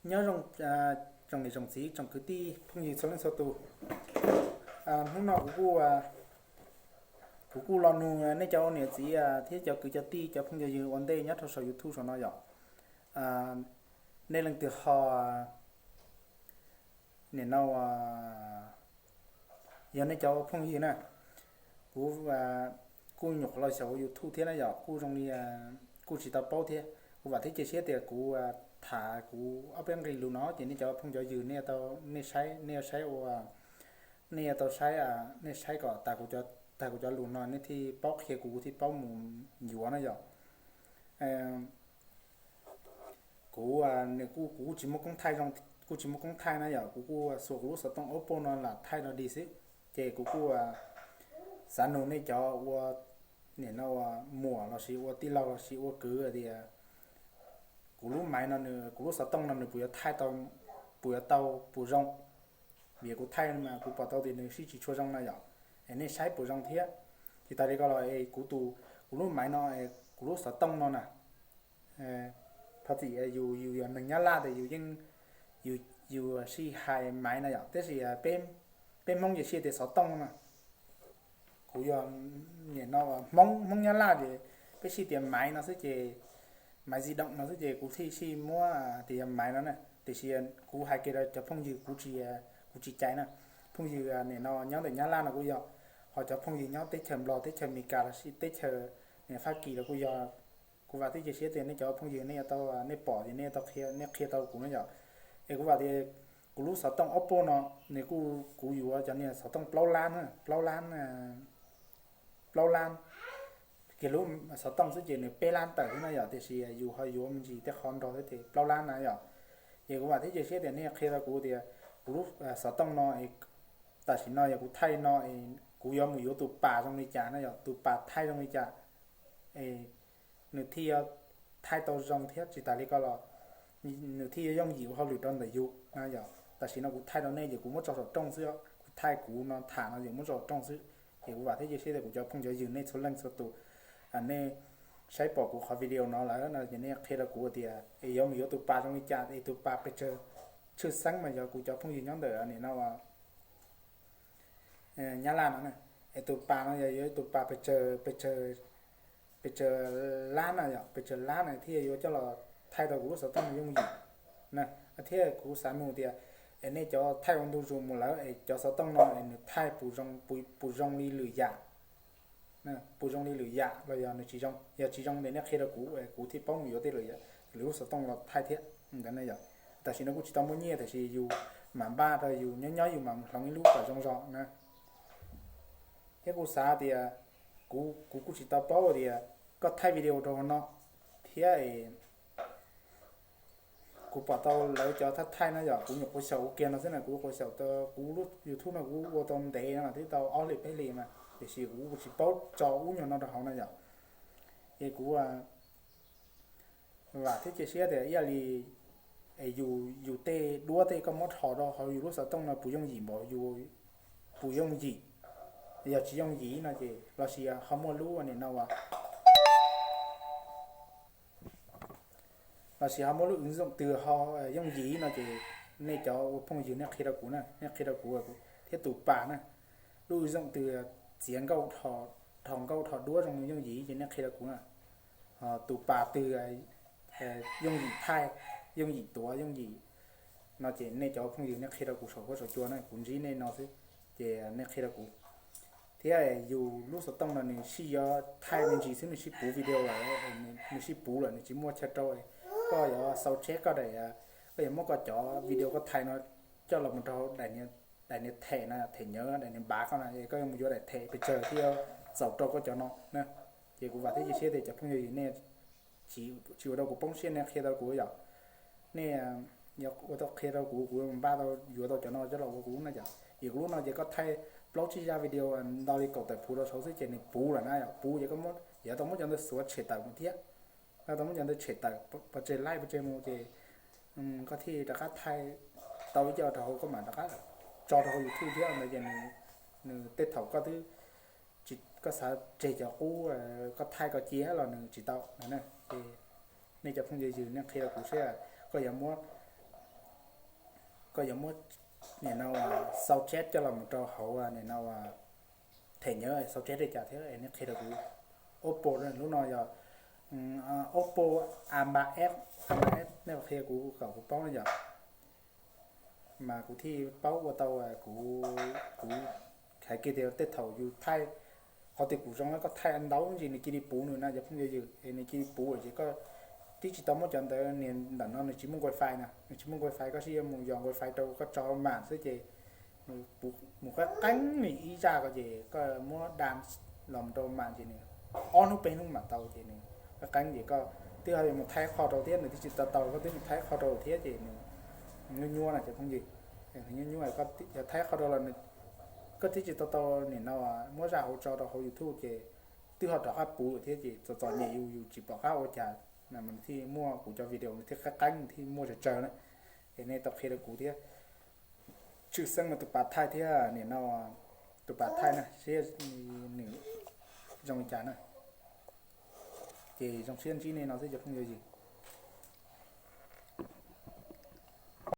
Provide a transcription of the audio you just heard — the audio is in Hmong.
Nyob zoo, tsoom niam tsoom txiv tsoom kwv tij phooj ywg txhua leej txhua tus. Hnub no kuv kuj, kuv kuj los nug nej cov ua niam txiv thiab cov kwv cov tij cov phooj cov ywg ua ntej nyob rau saum YouTube saum no yom. Nej leej twg ho nim no yog nej cov ua phooj ywg na, kuv kuj nyuam qhuav los xyaum ua YouTube thiab na yom, kuj zoo li kuj tsis tau paub thiab. Kuv vam thiab cia siab tias kuv tham kuv ob peb nqe lus no ces nej cov phooj cov ywg nej tau, nej saib, nej yuav saib ua, nej yuav tau saib, nej saib kom tas kuv cov, tas kuv cov lus no nej thiaj paub qhia kuv, kuv thiaj paub mus yuav na yom. Kuv, nws kuj, kuv kuj tsis muaj koob thaij zoo, kuj tsis muaj koob thaij na yom, kuv kuj xuas kuv lub xov tooj Oppo no lam thaij no dig xwb. Ces kuv kuj xav nug nej cov ua nim no ua muam los sis ua tij laug los sis ua kwv tias kuv lub maiv no nws, kuv lub xov tooj no nws puas yuav thaij tau, puas yuav tau puas zoo? Vim kuv thaij mas kuv pom tau tias nws sib tsis tshua zoo na yom. Es nej saib puas zoo thiab? Tsis tas li ko los es kuv tus, kuv lub maiv no, kuv lub xov tooj no na, thov txim, yus, yus yog neeg Nyab Laj tias yus yeej, yus, yus sij hais maiv na yom, tab sis peb, peb Hmoob ces sij tias xov tooj no. Kuv yog nim no Hmoob, Hmoob Nyab Laj ces peb sij tias maiv no xwb ces, maiv di doom no xwb ces kuv thiaj sij muab tias yog maiv no na. Tiam sis kuv hais kiag rau cov phooj ywg kuv tsis, kuv tsis cais na. Phooj ywg nim no nyob ntawm Nyab Laj no kuj yog, ho cov phooj ywg nyob teb chaws Nplog, teb chaws Amelikas los sis teb chaws Fab Kis los kuj yog. Kuv vam thiab cia siab tias nej cov phooj ywg nej tau, nej pom ces nej tau qhia, nej qhia tau kuv na yom. Es kuv vam tias kuv lub xov tooj Oppo no, nws kuj, kuv yuav cov niag xov tooj plaub lab, plaub lab, plaub lab kiag lub xov tooj xwb ces nws peb lab tawm xwb na yom, tiam sis yus ho yuav me ntsis tej qhov nrog xwb ces plaub lab na yom. Ces kuv vam thiab cia siab tias nej qhia rau kuv tias kuv lub xov tooj no, tam sim no yog kuv thaij no, kuv yuav mus yuav tus pas zoo li cas na yom, tus pas thaij zoo li cas nws thiaj yuav thaij tau zoo thiab tsis tas li ko los nws thiaj yuav yooj yim ua hauj lwm rau ntawm yus na yom. Tam sim no kuv thaij rau nej ces kuv muab tso saum rooj xwb, kuv thaij kuv no tham no ces muab tso saum rooj xwb. Ces kuv vam thiab cia siab tias kuv cov phooj cov ywg nej txhua leej txhua tus, nej saib pom kuv qhov video no lawm no ces nej qhia rau kuv tias es yuav mus yuav tus pas zoo li cas, es tus pas pes tsawg. Tshwj xeeb mas yog kuv cov phooj ywg nyob ntawm nim no Nyab Laj no, es tus pas no yog yuav tus pas pes tsawg, pes tsawg, pes tsawg lab na yom, pes tsawg lab na thiaj yuav coj los thaij tau kuv lub xov tooj no yooj yim na. Thiab kuv xav nug tias es nej cov thaij ua ntu zus mus lawm es cov xov tooj no es nws thaij puas zoo, puas zoo li lwm yam, puas zoo li lwm yam los yog nws tsis zoo? Yog tsis zoo ces nej qhia rau kuv, kuv thiaj paub mus yuav tej lwm yam, lwm lub xov tooj los thaij thiab ntawd na yom. Tam sim no kuj tsis tau muaj nyiaj, tiam sis yus mam npaj rau yus nyob nyob yus mam hloov ib lub kom zoo zog na. Thiab kuj xav tias kuv, kuv kuj tsis tau paub tias koj thaij video rau hauv no thiab kuv pom tau lawv cov thaij thaij no yom, kuv nyuam qhuav xyaum ua kiag no xwb na, kuv nyuam qhuav xyaum tau, kuv lub YouTube no kuv ua tau ntev no twb tau ob hlis peb hlis mas, tiam sis kuv tsis paub tso ub nyuag no rau hauv no yom. Es kuv vam thiab cia siab tias ib yam li yus, yus tej duab tej koj muab rho rau hauv yus lub xov tooj no puas yooj yim npaum, puas yooj yim? Yog tsis yooj yim no ces los sis ho muaj lub nim no los sis ho muaj lub ứng dụng twg ho yooj yim no ces nej cov ua phooj ywg nej qhia rau kuv na, nej qhia rau kuv thiab tus pas na. Lub ứng dụng twg txiav nkauj, rho nkauj rho duab zoo yooj yim ces nej qhia rau kuv na. Tus pas twg yooj yim thaij, yooj yim tuav, yooj yim no ces nej cov phooj ywg nej qhia rau kuv saum huab saum cua na, kuv ntsib nej no xwb ces nej qhia rau kuv. Thiab yus lub xov tooj no nws sib yuav thaij me ntsis xwb nws sib puv video lawm, nws sib puv lawm nws tsis muaj chaw rau. Koj yuav xau tsheb koj daim, koj yuav muab koj cov video koj thaij no coj los mus rau daim niag them na, them nyawv, daim niag npav koj na, es koj yuav mus yuav daim them pes tsawg thiaj txaus rau koj cov no na. Ces kuv vam thiab cia siab tias cov phooj ywg nej tsis ua rau kuv poob siab, nej qhia tau kuv yom. Nej ua tau qhia rau kuv, kuv npaj tau yuav tau cov no coj los ua kuv lub na yom. Vim kuv lub no ces koj thaij plaub tsib zaj video ntau li kaum tawm puv rau saud xwb ces nws puv lawm na yom. Puv ces koj yuav tau muab cov ntawd xuav tshem tawm mus thiab. Koj tau muab cov ntawd tshem tawm pov tseg laij pov tseg mus ces koj thiaj rov qab thaij tau ib co rau hauv, koj mam rov qab tso rau hauv YouTube thiab ntawd ces nws tej thaum koj twb, koj xav tseg cov qub koj thaij koj cia los nws tsis tau no na. Ces nej cov phooj ywg nej qhia rau kuv seb koj yuav muab koj yuav muab nim no sau chat coj los mus rau hauv nim no thẻ nhớ sau chat li cas thiab es nej qhia rau kuv. Oppo lub no yog Oppo A ba F, A ba F nej qhia kuv kom kuv paub no yog mas kuv thiaj paub ua tau kuv, kuv hais kiag tias tej thaum yus thaij, qhov tias kuv zoo koj thaij ntau ntsis nws cia li puv nws na cov phooj ywg, es nws cia li puv ces koj twb tsis tau muab cov ntawd, niag ntawm no nws tsis muaj wifi na, nws tsis muaj wifi koj sib yuav mus yos wifi rau koj tso mam xwb ces nws mus qeeb qeeb nws ib zaj ko ces koj muab da los rau mam ces nws ob hnub peb hnub mam tau ces nws qeeb qeeb ces koj twb ho yuav mus thaij qho rau thiab nws twb tsis tau tau koj twb mus thaij qho rau thiab ces nws nyuaj nyuaj na cov phooj ywg. Nws nyuaj nyuaj koj yog thaij qho rau los koj twb tsis tau tau nim no muab zaj hauv tso rau hauv YouTube ces twb ho rov qab puv thiab ces txom txom nyem yus yus tsis pom qab ua cas na mas nws thiaj muaj kuv cov video nws thiaj qeeb qeeb nws thiaj muaj tsawg tsawg na. Es nej tau qhia rau kuv thiab. Tshwj xeeb mas tus pas thaij thiab nim no tus pas thaij na seb nws zoo li cas na. Ces zoo siab ntsib nej no xwb cov phooj ywg.